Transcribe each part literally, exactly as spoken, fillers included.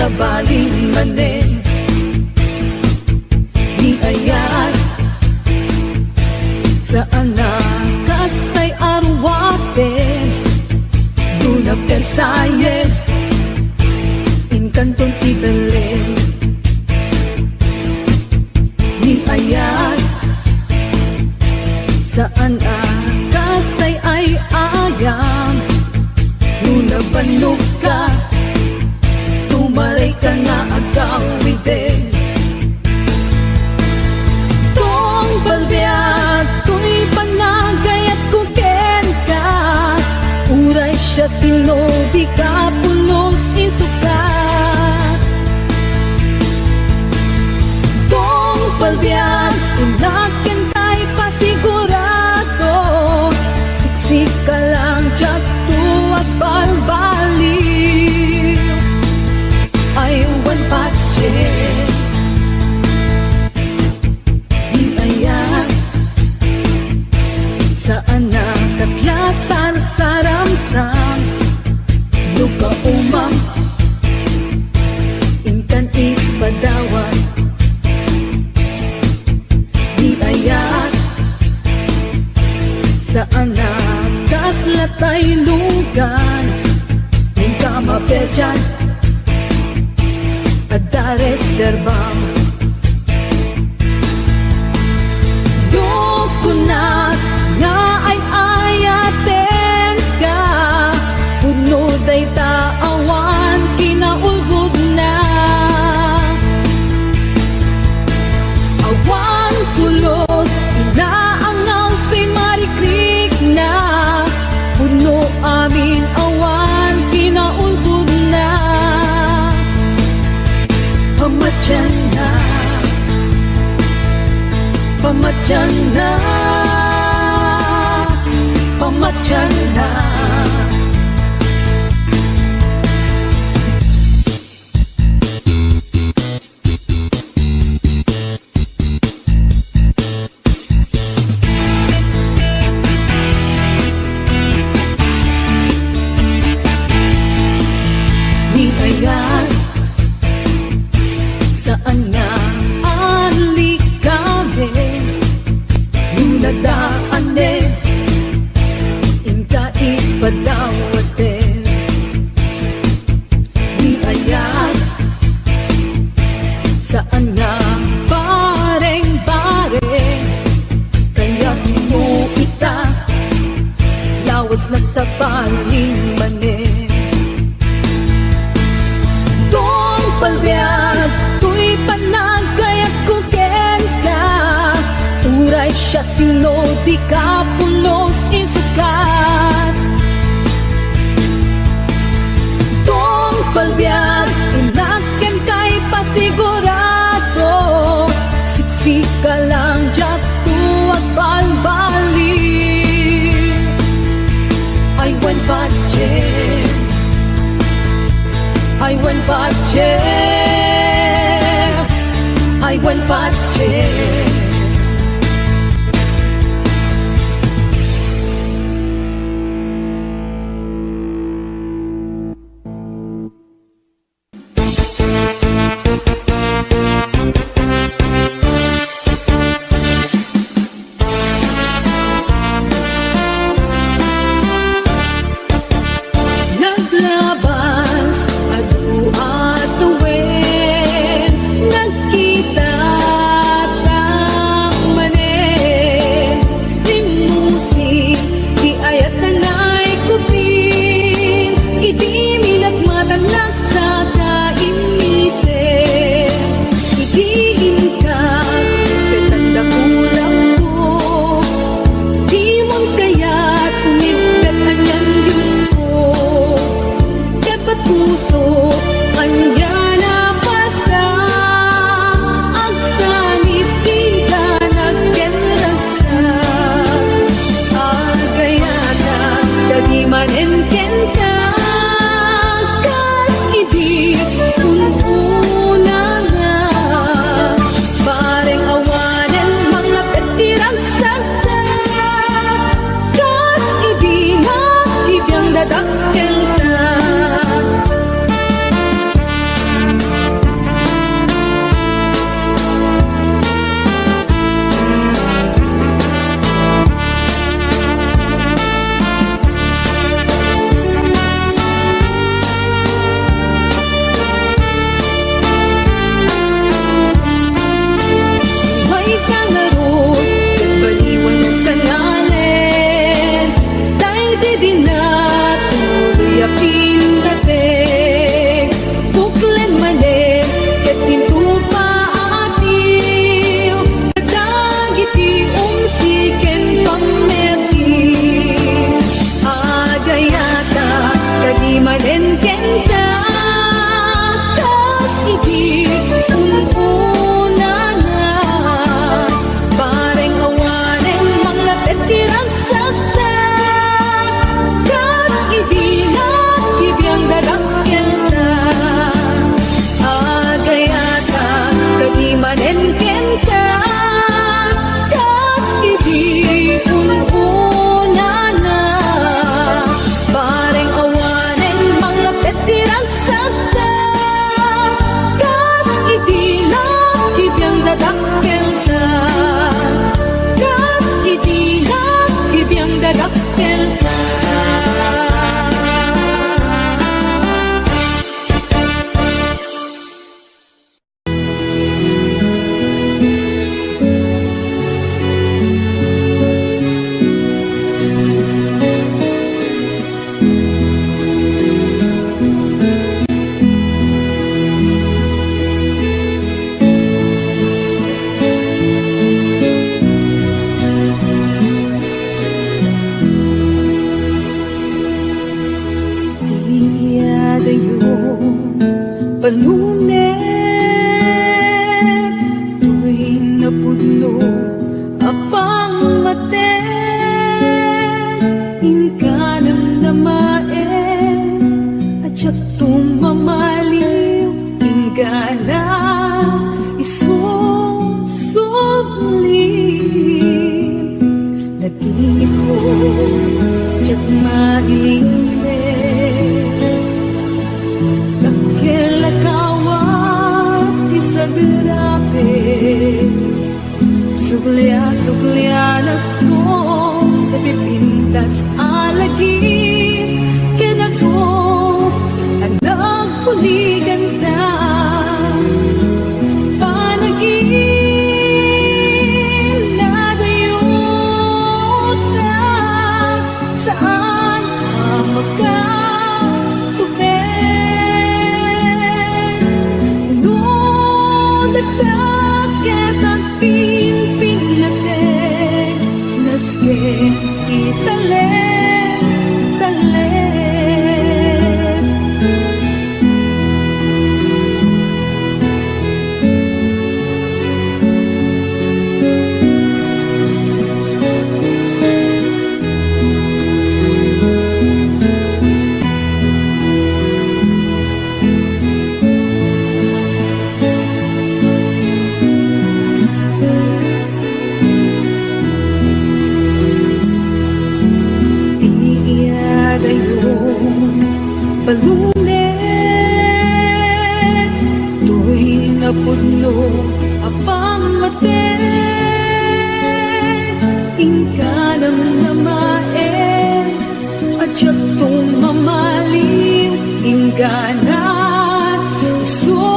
Nasabalin manen ni ayat, saan a kastay a ruaten, duna persayen, inkanton ti Belen. Ni ayat, saan a kastay ay ayam, no nabannogka, tumarayka nga agawiden. Tungpal biag toy panagayatko kenka, uray siasino di ka pulos isukat. Tungpal biag, innak kenka ipasigurado, siksika lang diakto agbalbaliw. Ay wen patien, di ayat, saan a kasla sarsaramsam, no kaumam, inkan ipadawat. Di ayat, saan a kasla taylogan, inka mapedian, adda reserbam. Dukunak nga ay-ayatenka, pudno dayta awan kinaulbodna. Awan pulos, inaangaw ti marikrikna, pudno amin awan kinaulbodna. Pamatianna, pamatianna, pamatianna. Ni ayat, saan nga alikamen, no nadaanen, inka ipadawaten. Di ayat, saan nga bareng-bareng, kayatmo ita, lawas nasabalin manen. Tungpal biag toy panagayatko kenka, uray siasino di ka pulos isukat. Tungpal biag, innak kenka ipasigurado, siksika lang diakto agbalbaliw. Ay wen patien, ay wen patien, ay wen patien. Naglabas, adu a tuwen, nagkita ta. No a pammateg, inka namnamaen a diakto mamaliw, inggana isusubli. Nadingitko, diak mailimed. Dakkel a kawat ti sagrabe. Suklia-, suklianakko, napipintas a lagip kenakto, a nagkuliganta. Panaginadayota, saan a makatubeng. No datak ket agpinpinnateg, nasken ti talem, talem. Ti iyagayon, balunen, toy napudno a pammateg, inka namnamaen, a diakto mamaliw, inggana isusubli.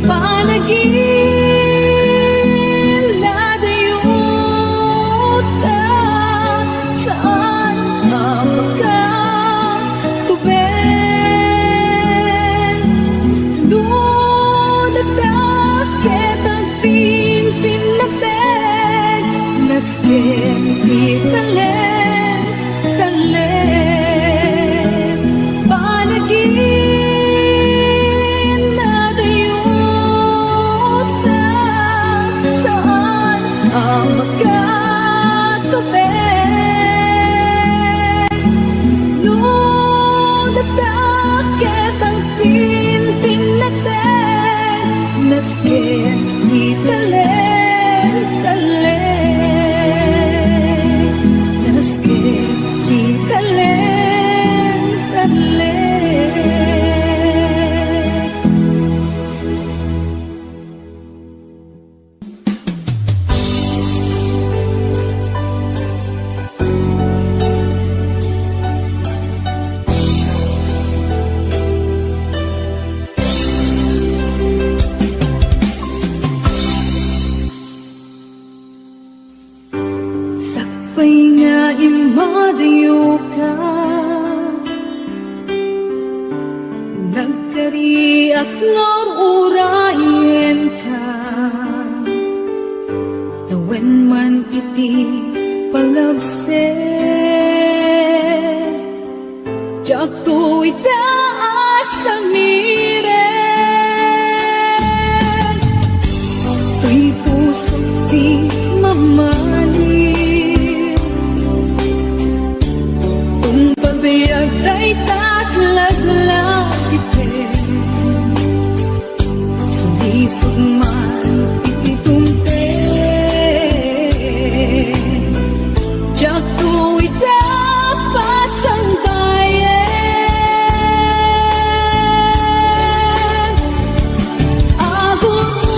Panaginadayota, saan a makatubeng. No datak ket agpinpinnateg, nasken ti talem, talem. Panaginadayota, saan a makatubeng. No datak ket agpinpinnateg, nasken ti talem, talem. Nasken ti talem, talem. Sakbay nga immadayoka, nagkariak nga urayenka, tawen man iti palabsek. Diakto ita a samiren, toy pusok ti mamaliw. Tungpal biag dayta a laglagipem. Sulisog man iti tungpal, diakto ita pasangbayen. Agurayak,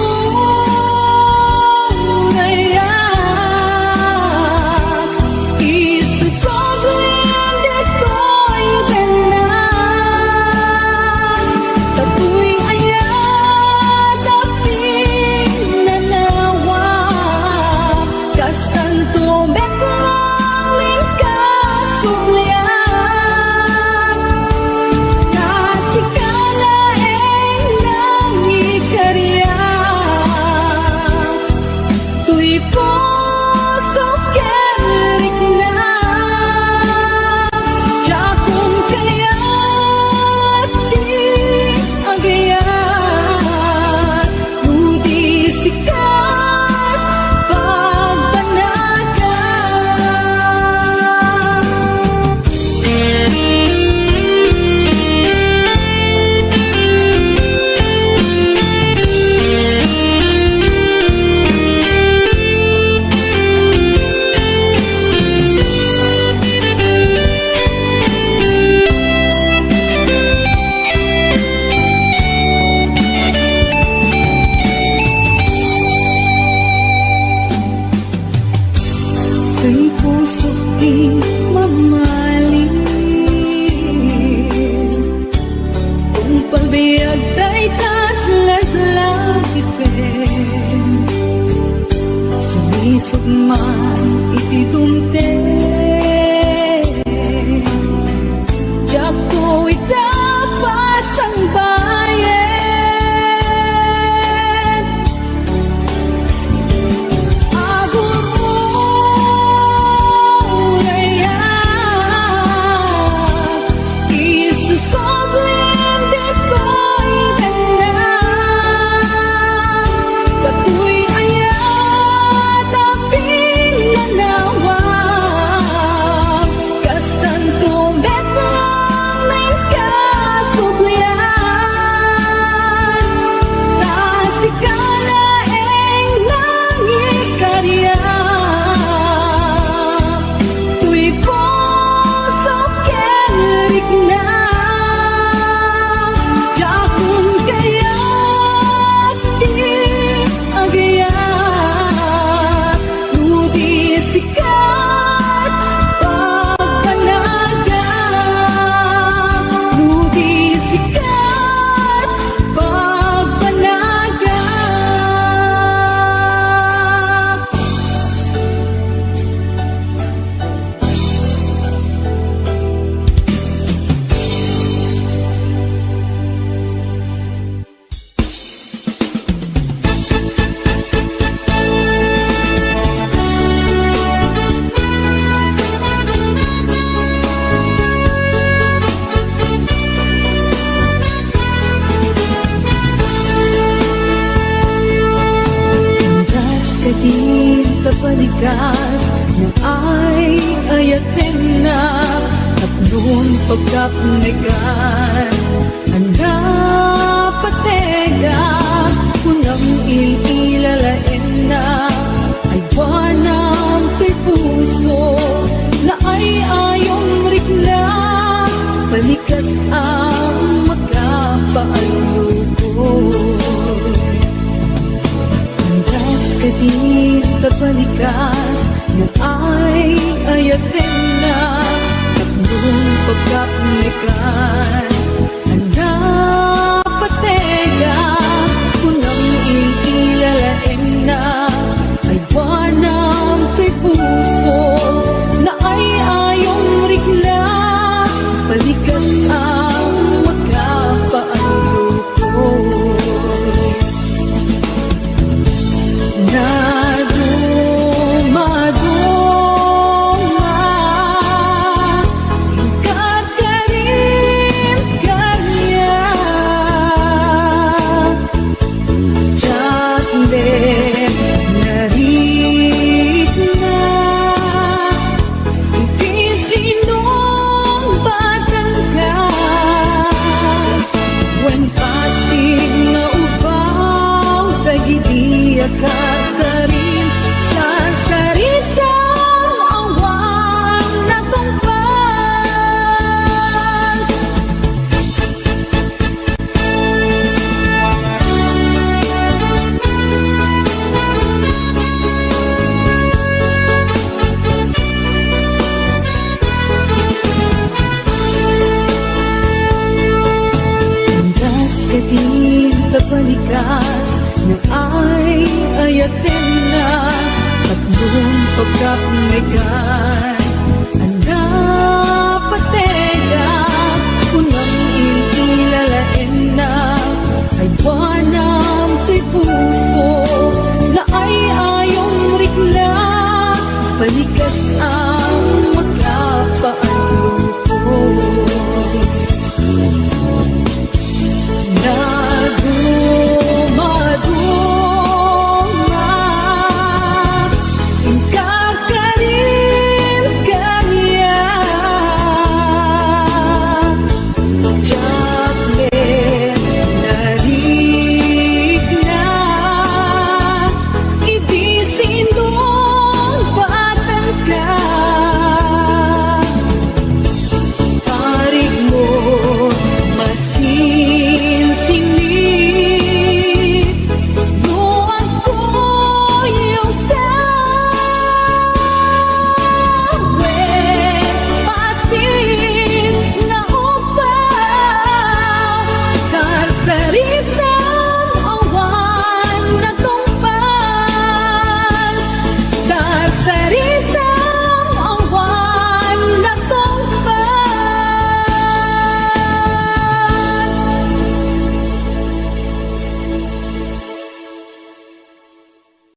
isusobli ditoy tengnga. Datoy aya ti Sugman iti dumteng, diakto ita pasangbayen. Agururayak, isusoblim ditoy tengnga. Datoy aya ti pinnanawa, kastanto met laeng kasublian. Ta sika laeng nangikariak. Toy puso ken rikna, diakon kayat ti agayat, no di sika ti pagbanagak, no di sika ti pagbanagak. Indas kadin ta balikas nga ay-ayatennak, tapnon pagkapnekan a napategak. Kunam il-ila laennak, aywanam toy puso nga ay-ayom rikna, balikas a makapaallukod. Indas kadin ta balikas nga ay-ayatennak, tapnon pagkapnekan a napategak. Kunam il-ila laennak, aywanam toy puso nga ay-ayom rikna, balikas a makapaallukod. Nadumaduma ti karkarim kaniak, diak met narikna iti sinungbatanka. Wen pasig nga ubaw dagiti a karkarim, sarsaritam awan natungpal. Indas kadin ta balikas nga ay-ayatennak, tapnon pagkapnekan